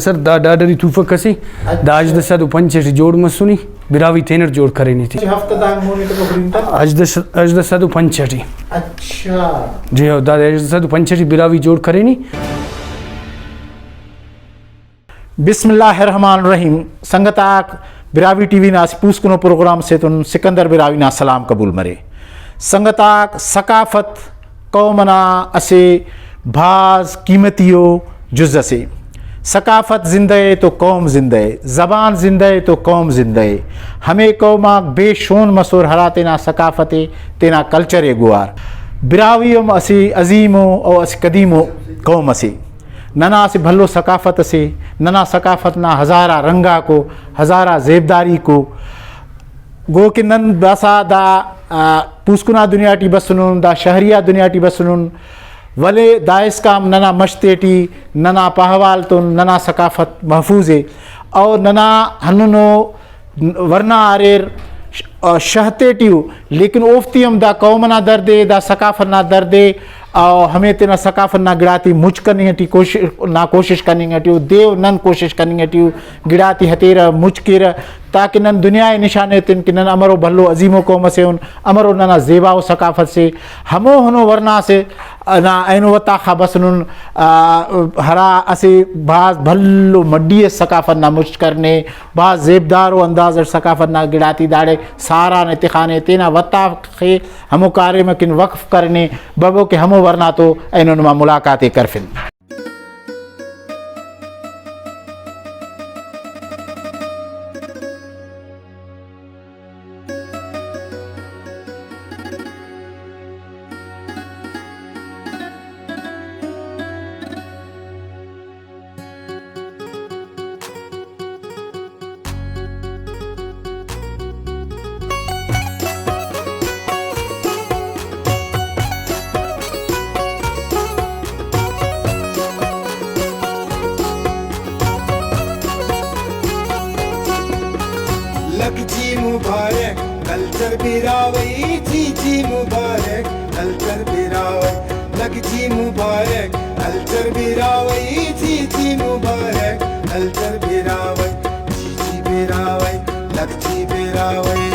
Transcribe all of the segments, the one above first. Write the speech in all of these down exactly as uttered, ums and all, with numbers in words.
سر، دا ڈاڈری توفک اسے، دا اچھا۔ ہژدہ سد و پنچ ٹی جوڑ مسنے، براہوئی تینٹ جوڑ کرینے ٹی۔ ہفتہ دانگ مون ایتکہ برین تا؟ ہژدہ سد، ہژدہ سد و پنچ ٹی۔ اچھا۔ جی ہاں، دا ہژدہ سد و پنچ ٹی براہوئی جوڑ کرینے۔ بسم اللہ الرحمن الرحیم۔ سنگت آک، براہوئی ٹی وی نا اسہ پوسکنو پروگرام سے تون سکندر براہوئی نا سلام قبول مرے۔ سنگت آک، ثقافت قوم ئنا اسہ بھاز قیمتی ءُ جز اسے۔ ثقافت زندہ ءِ تو قوم زندہ ءِ، زبان زندہ ءِ تو قوم زندہ ءِ۔ ہمے قوم آک بے شون مسر ہرا تینا ثقافت ءِ، تینا کلچر ءِ گوار۔ براہوئی ہم اسہ عظیم ءُ، او اسہ قدیم ءُ قوم اسے۔ ننا اسہ بھلو ثقافت اسے، ننا ثقافت نا ہزارہ رنگ آکو، ہزارہ زیبداریکو۔ گو کہ نن داسہ دا، آ، پوسکنا دنیا ٹی بسنن، دا شہریا دنیا ٹی بسنن، ولے دائسکان ننا مش تیٹی، ننا پہوال تون ننا ثقافت محفوظ ءِ۔ اور ننا ہندنو ورنا اریر، ش-، آ، شہ تیٹی ءُ، لیکن اوفتے ہم دا قوم ئنا درد ءِ، دا ثقافت نا درد ءِ، او ہمے تینا ثقافت نا گڑاتے مچ کننگ ٹی کوشش، نا کوشش کننگ ٹی ءُ، دے و نن کوشش کننگ ٹی ءُ، گڑاتے ہتیرہ، مچ کیرہ، تاکہ نن دنیا ءِ نشان ایتن کہ نن امرو بھلو عظیم ءُ قوم اسے ان، امرو ننا زیبا ءُ ثقافت سے، ہمو ہنو ورنا سے نا اینو وتاخا بسنن، آ، ہرا اسہ بھاز بھلو مڈی اس ثقافت نا مچ کرنے، بھاز زیبدار ءُ انداز اٹ ثقافت نا گڑاتے داڑے سارانے تخانے، تینا وتاخے ہمو کاریم اکن وقف کرنے، ببو کہ ہمو ورنا تو اینو نما ملاقات ءِ کرفن۔ لکھ جی مبارک، کلچر براہوئی، جی جی مبارک، کلچر براہوئی۔ لکھ جی مبارک، کلچر براہوئی، جی جی مبارک، کلچر براہوئی، جی جی براہوئی، لکھ جی براہوئی۔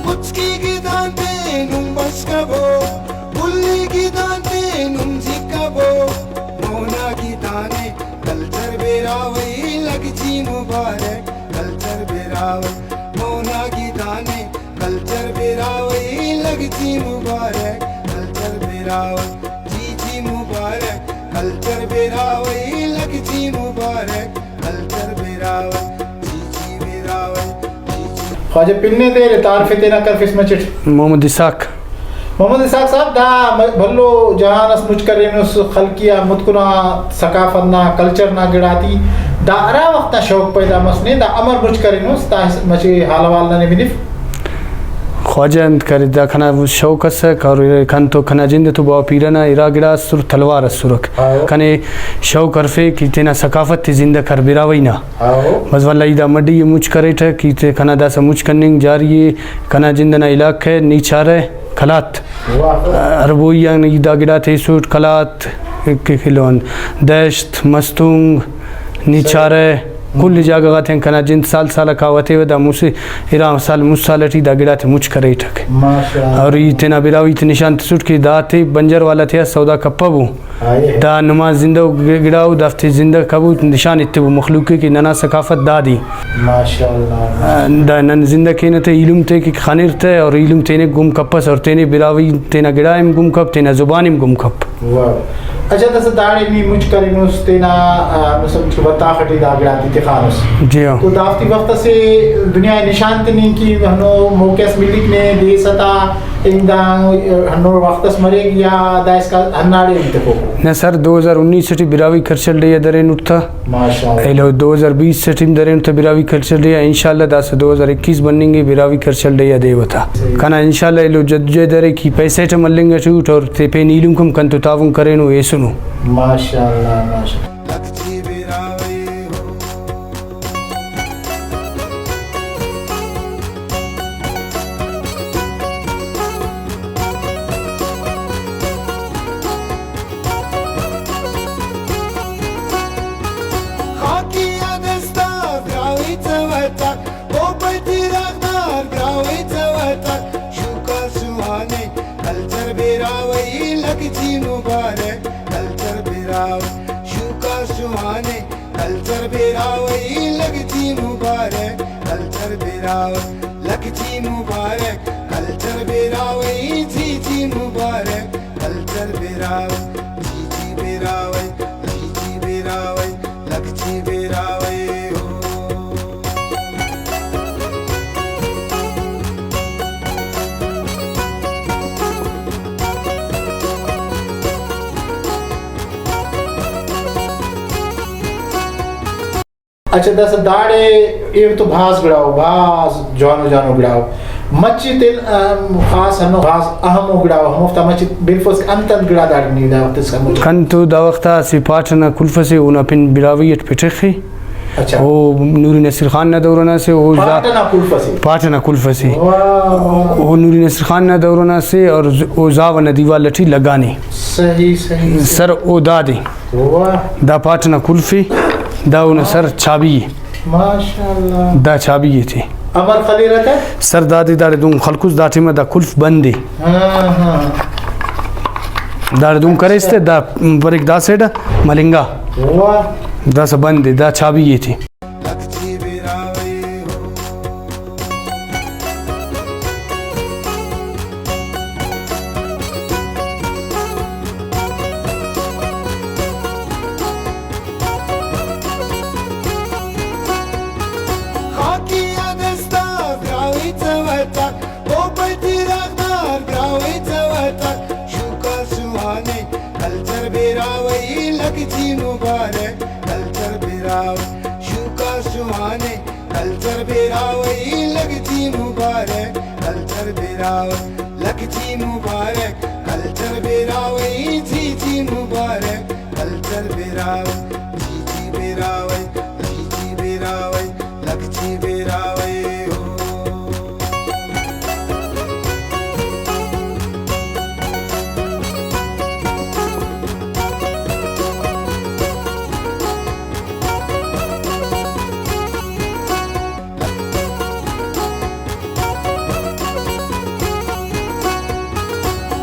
مچکی گدان تے نم بشکبو، پلی گدان تے نم جکبو۔ مونا گدانے کلچر براہوئی، لکھ جی مبارک، کلچر براہوئی۔ مونا گدانے کلچر براہوئی، لکھ جی مبارک، کلچر براہوئی۔ جی جی مبارک، کلچر براہوئی، لکھ جی مبارک، کلچر براہوئی، جی جی براہوئی، جی جی۔ خواجہ پن ءِ دے تعارف تینا کرفس مچٹ۔ محمد اسحاق۔ محمد اسحاق صاحب، دا م-، بھلو جہان اس مچ کرینس، خلقی آ متکنا ثقافت نا، کلچر نا گڑاتی، دا ہرا وخت آ شوق پیدا مس نے، دا امر مچ کرینس، دا مچے حال حوال ننے بنف۔ خواجہ انت کرے، دا کنا شوق اسک اور کن تو کنا جند تو باوہ پیرہ نا ارا گڑا اسر، تلوار اسرک۔ ہاں۔ کنے شوق ہرفے کہ تینا ثقافت تے زندہ کر براہوئی نا۔ ہاں۔ بس واللہ ای دا مڈی ءِ مچ کریٹہ کہ تے کنا داسہ مچ کننگ جاری ءِ، کنا جند ئنا علاقہ ءِ، نی چارہ قلات۔ واہ۔ ہربوئی آن ای دا گڑاتے ایسٹ، قلات، کہ ایلو آن دشت، مستونگ، نی چارہ، کل جاگہ غاتیان کنا جند سال سال آ کاوہ تیوہ، دا مسہ ارا سال، مسہ سال ٹی دا گڑاتے مچ کریٹک۔ ماشاءاللہ۔ اور ای تینا براہوئی تے نشان تسٹ کہ داتے بنجر والا تیا سودا کپبو۔ ہائے۔ دا نما زندہ گ-، گڑا ءُ، دافتے زندہ کبو، نشان ایتبو مخلوق ءِ کہ ننا ثقافت دادے۔ ماشاءاللہ، ماشاءاللہ۔ دا نن زندہ کینہ تہ ایلم تے کہ خنر تہ اور ایلم تینے گم کپس اور تینے براہوئی تینا گڑا ہم گم کپ، تینا زبان ہم گم کپ۔ واہ۔ اچھا، داسہ داڑے نی مچ کرینس تینا، آ، مثلاً کہ وتاخ ٹی دا گڑاتے تخانس۔ جی ہاں۔ تو دافتے وخت اسے دنیا ءِ نشان تننگ کہ ہنو موقع اس ملیک نے دے ستا، انگا ہنو وخت اس مریک یا دائسکا ہنداڑے ہم تخوکو؟ نہ سر، دو ہزار انیس ٹی براہوئی کلچرل ڈے آ درینٹ تہ۔ ماشاءاللہ۔ ایلو دو ہزار بیس ٹی ہم درینٹ تہ براہوئی کلچرل ڈے آ، انشاءاللہ داسہ دو ہزار اکیس بننگ ءِ براہوئی کلچرل ڈے آ دے و تہ۔ صحیح۔ کنا انشاءاللہ ایلو جدوجہد ارے کہ پیسہ ٹی ہم ہلنگ اٹی اٹ اور تے پین ایلم کم کنتو تعاون کرینو ایسنو۔ ماشاءاللہ، ماشاءاللہ۔ لکھ جی براہوئی ہو۔ او پتی راغدار براہوئی چوتر، شوکا سہانے کلچر براہوئی لکچی مبارک، کلچر براہوئی شوکا سہانے کلچر براہوئی لکچی مبارک، کلچر براہوئی لکچی مبارک، کلچر براہوئی جی جی مبارک، کلچر براہوئی جی جی براہوئی جی جی براہوئی لکچی براہوئی ہو۔ اچھا، داسہ داڑے ایڑ تو بھاز گڑاؤ، بھاز جوانو جوانو گڑاؤ۔ مچے تین، ام، خاص ہندن بھاز اہمو گڑاؤ، ہموفتا مچے بلفوس کہ انت انت گڑا داڑے نی دا وخت اس ہمو۔ کن تو دا وخت آ اسہ پاٹ ئنا کلف ئسے، اونا پن براہوئی ئٹ پٹخے۔ اچھا۔ او نوری نصیر خان نا دور ئنا اسے، او زا-، پاٹ ئنا کلف ئسے۔ پاٹ ئنا کلف ئسے۔ واہ، واہ۔ او نوری نصیر خان نا دور ئنا اسے اور ز-، او زاوہ نا دیوال ئٹی لگانے۔ صحیح، صحیح، صحیح۔ سر او دادے۔ واہ۔ دا پاٹ ئنا کلف اے، دا اونا سر چابی اے۔ ماشاءاللہ۔ دا چابی اے تے۔ امر خلیرہ تہ؟ سر دادے داڑے دہن خلکس، دا ٹائم آ دا کلف بند اے۔ ہاں، ہاں۔ داڑے دہن کریس تہ دا بریک دا سائیڈ آ ملنگا۔ واہ۔ داسہ بند اے، دا چابی اے تے۔ خاکی آ دستار براہوئی چوتر، او پتی راغدار براہوئی چوتر، شوکا سہانے کلچر براہوئی لکچی مبارک، کلچر براہوئی شوکا سہانے کلچر براہوئی لکچی مبارک، کلچر براہوئی لکچی مبارک، کلچر براہوئی جی جی مبارک، کلچر براہوئی جی جی براہوئی جی جی براہوئی لکچی براہوئی ہو۔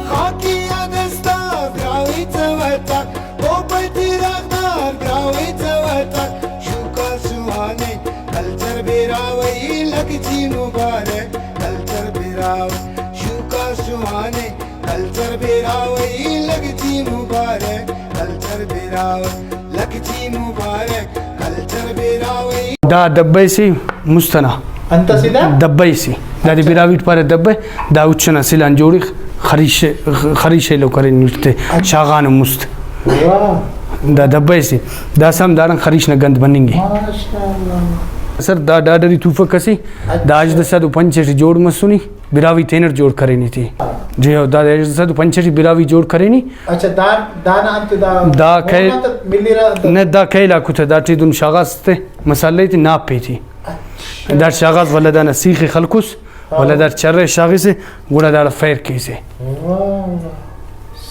خاکی آ دستار براہوئی چوتر، او پتی راغدار براہوئی چوتر، شوکا سہانے کلچر براہوئی لکچی مبارک، کلچر براہوئی شوکا سہانے کلچر براہوئی لکچی مبارک، کلچر براہوئی لکچی مبارک، کلچر براہوئی۔ دا ڈبہ سے مست ئنا۔ انت اسے دا؟ ڈبہ سے۔ دادے براہوئی ٹی پارہ ڈبہ، دا اُچ ئنا سل آن جوڑ ءِ، خریش، خریش ایلو کرینٹ تے، اچھا۔ شاغانو مست۔ واہ۔ دا ڈبہ سے۔ داسہ ہم داڑان خریش نا گند بننگ ءِ۔ ماشاءاللہ۔ سر دا ڈاڈری توفک اسے، اچھا۔ دا ہژدہ سد و پنچ ٹی جوڑ مسنے۔ براہوئی تینٹ جوڑ کرینے تے۔ جی ہو، دا ہژدہ سد و پنچ ٹی براہوئی جوڑ کرینے۔ اچھا، دا، دانا انت دا دا کیل، مونا تہ ملیرہ انت؟ نہ، دا کیل آ کتہ، دا ٹی دہن شاغاس تے، مسالہ تے، ناپے تے۔ اچھا۔ دا شاغاس ولدا دانا سیخ ءِ خلکس، ہاں۔ ولدا دا چرہ شاغسے، گڑا داڑا فیر کیسے۔ واہ، واہ۔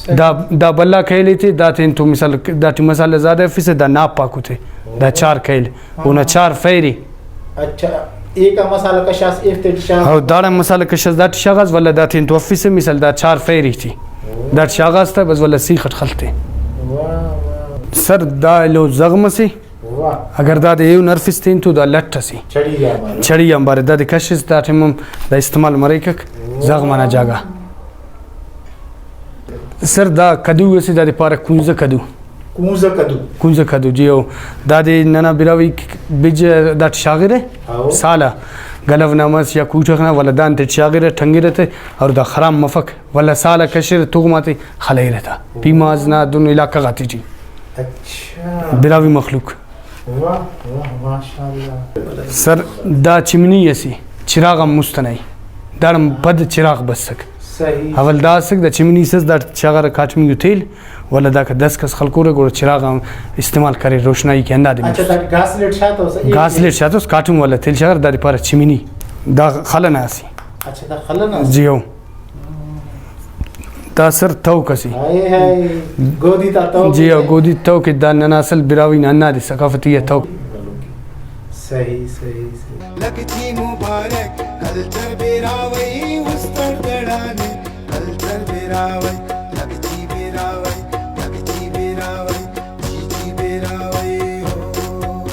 صحیح۔ دا، دا بھلا کیل تے، دا تین تو مثال، دا ٹی مسالہ زیادہ افسے، دا ناپ آ کتے۔ دا چار کیل، ہاں۔ اونا چار فیر ءِ۔ اچھا، ایکا مسالہ کشاس، ایفتے ٹی شاغ۔ ہو، داڑان مسالہ کشاس، داٹی شاغاس، ولدا دا تین تو افسہ، مثال دا چار فیری ٹی۔ واہ۔ داٹی شاغاس تہ بس ولدا سیخ اٹ خلتے۔ واہ، واہ۔ سر دا ایلو زغم اسے۔ واہ۔ اگر دادے ایہن ارفس تین تو دا لٹ اسے۔ چڑی آن بارے۔ چڑی آن بارے۔ دادے کشس دا ٹائم ہم دا استعمال مریکک۔ واہ۔ زغم انا جاگہ۔ سر دا کدو اسے، دادے پارہ کونزہ کدو۔ کونزہ کدو۔ کونزہ کدو، جی ہو۔ دادے ننا براہوئی بج داٹی شاغرہ، ہاؤ۔ سالہ گلو نا مس یا کوٹغ نا، ولدا دان تیٹ شاغرہ، ٹنگرہ تہ، اور دا خراب مفک، ولدا سالہ کشرہ، تغم آتے خلیرہ تا۔ پیماز نا دن علاقہ غاتے ٹی۔ اچھا۔ براہوئی مخلوق۔ واہ، واہ، ماشاءاللہ۔ سر، دا چمنی اسے، چراغ آن مست ئنا ءِ۔ داڑان پد چراغ بسک۔ صحیح۔ اول دا اسک، دا چمنی اس، دا شاغارہ کاٹمیو تیل، ولدا داکا دسک اس خلکورہ، گڑا چراغ آن استعمال کریر، روشنائی کہ ہندادے مف۔ اچھا، دا گاس لیٹ شاتوس، اے گاس لیٹ شاتوس، کاٹم ولدا تیل شاغارہ، دادے پارہ چمنی۔ دا خل ئنا اسے۔ اچھا، دا خل ئنا اسے؟ جی ہو۔ دا سر تہوک اسے۔ ہائے ہائے، گودی تا تہوک جی ہو، اسے۔ گودی تہوک، دا ننا اصل براہوئی نا ہندادے ثقافتی آ تہوک۔ صحیح، صحیح، صحیح۔ لکچی مبارک کلچر براہوئی، استڑ دڑانے کلچر براہوئی، لکچی براہوئی، لکچی براہوئی، جی جی براہوئی ہو۔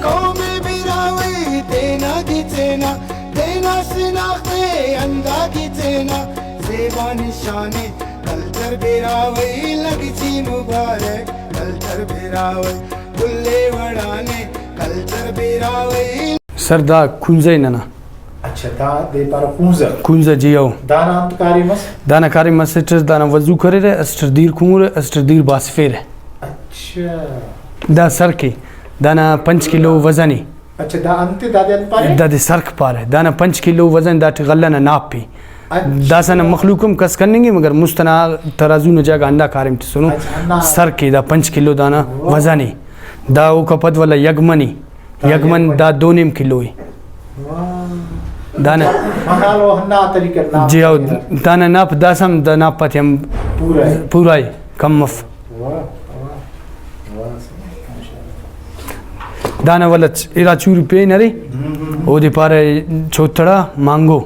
قوم براہوئی تینا گچینا، تینا شناخت ءِ اندا گچینا، زیبا نشان ءِ کلچر براہوئی، لکچی مبارک کلچر براہوئی، گل ءِ وڑانے کلچر براہوئی۔ سر، دا کونزہ ءِ ننا۔ اچھا، دا دے پارہ کونزہ۔ کونزہ، جی ہو۔ دانا انت کاریم اس؟ دانا کاریم اسٹ، دانا وضو کریرہ، اسٹ دیر کمورہ، اسٹ دیر باسفیرہ۔ اچھا۔ دا سر کے، دانا پنچ کلو وزن ءِ۔ اچھا، دا انت ءِ؟ دادے انت پارے؟ دادے سرک پارہ۔ دانا پنچ کلو وزن، داٹی غلہ نا ناپ ءِ۔ اچھا۔ داسہ نا مخلوق ہم کس کننگ ءِ، مگر مست ئنا ترازو نا جاگہ ہندا کاریم تسنو۔ اچھا، ہندا۔ سرک ءِ دا پنچ کلو دانا واہ۔ وزن ءِ۔ دا اوکا پد ولا یگمن ءِ۔ دا یگمن یگمن۔ دا دو نیم کلو ءِ۔ واہ۔ دانا۔ مہالو ہندا طریقہ ناپ جی ہو، دانا ناپ داسہ ہم دا ناپ آتے ہم پورا ءِ۔ پورا ءِ، کم مف۔ واہ، واہ، واہ، ماشاءاللہ۔ دانا ولدا چ-، ارا چوری پین ارے، ہم، ہم، ہم۔ اودے پارہ چوتڑا مانگو۔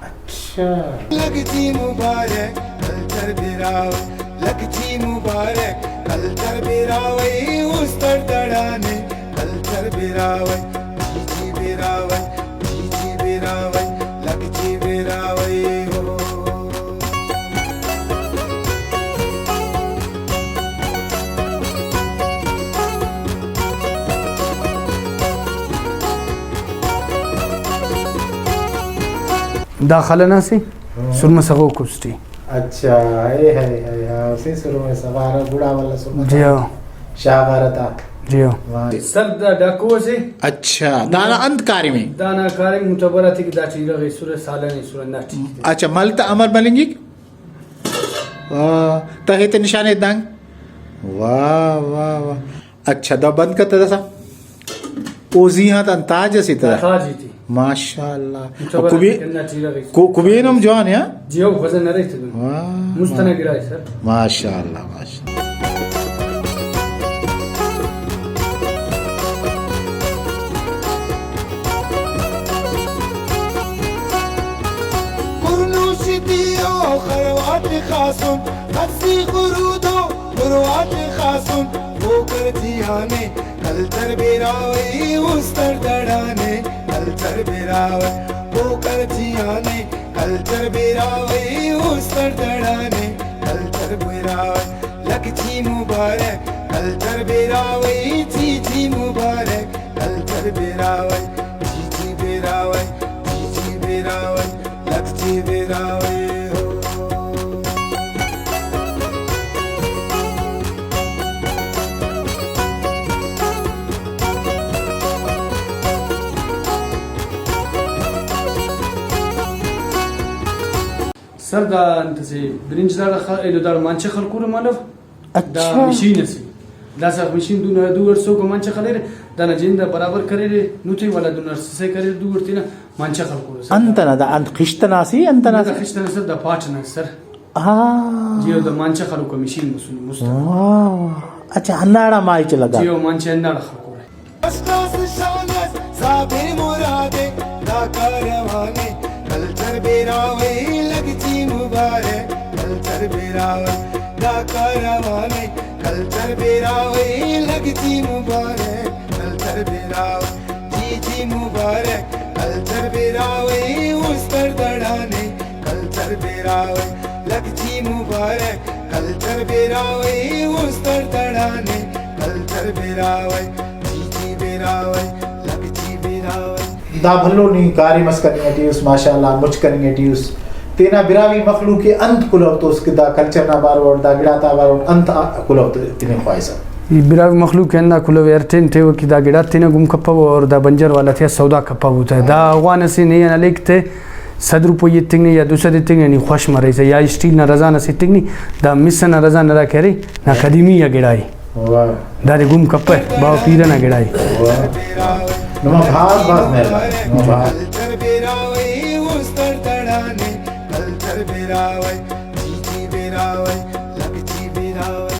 اچھا۔ لکچی مبارک کلچر براہوئی، لکچی مبارک کلچر براہوئی، استڑ دڑانے کلچر براہوئی، جی جی براہوئی، جی جی براہوئی، لکچی براہوئی ہو۔ دا خلنا سے ہاں۔ سرمہ سغوک اسٹی۔ اچھا، اے ہے، ہے، ہاں، اسے سرمہ سغارہ گڑا والا سرمہ جی ہاں۔ شاہ غارہ تا۔ جی ہاں۔ واہ۔ سر دا ڈاکو اسے۔ اچھا، دانا انت کاریم ءِ؟ دانا کاریم متبر آتے کہ دا چیرہ غیسرہ سالن ایسرہ نا ٹھیک ءِ۔ اچھا، مل تا امر ملنگک؟ واہ، تہہ تے نشان ءِ دنگ۔ واہ، واہ، واہ۔ اچھا، دا بند کتہ داسا۔ او زی ہاں تان تاج اسے تہ۔ تاج تے۔ ماشاءاللہ۔ مطلب، کبے-، کنا چیرہ غیس۔ کو-، کبین ہم جوان ہے، ہاں؟ جی، او وزن نہ رہتے دن۔ واہ، مست واہ۔ نا گڑا ہے، سر۔ ماشاءاللہ، ماشاءاللہ۔ کرنوش تے او خرواٹ خاسن، خسی خرود و برواٹ خاسن، بوکر جیانے کلچر براہوئی، استر دڑانے کلچر براہوئی، بوکر جیانے کلچر براہوئی، استر دڑانے کلچر براہوئی، لکچی مبارک کلچر براہوئی، جی جی مبارک کلچر براہوئی، جی جی براہوئی، جی جی براہوئی، لکچی براہوئی ہو۔ سر، دا انت سے برنج داڑا خ-، ایلو داڑا مانچہ خلکورہ مالو۔ اچھا۔ دا مشین اسے۔ داسہ مشین دو نا دو اٹ سوگو مانچہ خلیرہ، دانا جند آ برابر کریرہ، نوتے والا دو نا سسے کریرہ، دو اٹ تینا مانچہ خلکورہ سر۔ انت ئنا دا، انت خشت ئنا اسے، انت ئنا دا اسے؟ خشت ئنا سر، دا پاٹ ئنا سر۔ ہاں۔ جی، او دا مانچہ خلوکا مشین مسنے مست۔ واہ۔ اچھا، ہنداڑا ماہی چلگا۔ جی، او مانچہ ہنداڑا خلکورہ۔ اسکاس شان اس صابر مراد ءِ، دا کاروان ءِ کلچر براہوئی، لکچی مبارک کلچر براہوئی، دا کاروان ءِ کلچر براہوئی، لکچی مبارک کلچر براہوئی، جی جی مبارک کلچر براہوئی، استر دڑانے کلچر براہوئی، لکچی مبارک کلچر براہوئی، استر دڑانے کلچر براہوئی، جی جی براہوئی، لکچی براہوئی۔ دا بھلو نی کاریم اس کننگ ٹی اس، ماشاءاللہ، مچ کننگ ٹی اس۔ تینا براہوئی مخلوق ءِ انت کلہو توس کہ دا کلچر نا باروٹ، دا گڑاتا باروٹ انت آ-، کلہو ت-، تننگ خواہسہ؟ ای براہوئی مخلوق ءِ ہندا کلہو ءِ ہر ٹائم تیوہ کہ دا گڑا تینا گم کپبو اور دا بنجر والا تیا سودا کپبو تہ۔ دا اوغان اسے نے آن ہلیک تہ صد روپئی ایتنگ نے یا دو سد ایتنگ نے نی خوش مریسہ، یا اسٹیل نا رزان اسے ایتنگ نے، دا مس ئنا رزان ہرا کہ ارے نا قدیمی آ گڑا ءِ۔ واہ۔ دادے گم کپہ، باوہ پیرہ نا گڑا ءِ۔ واہ۔ نما بھاز بھاز مہربانی، نما بھاز۔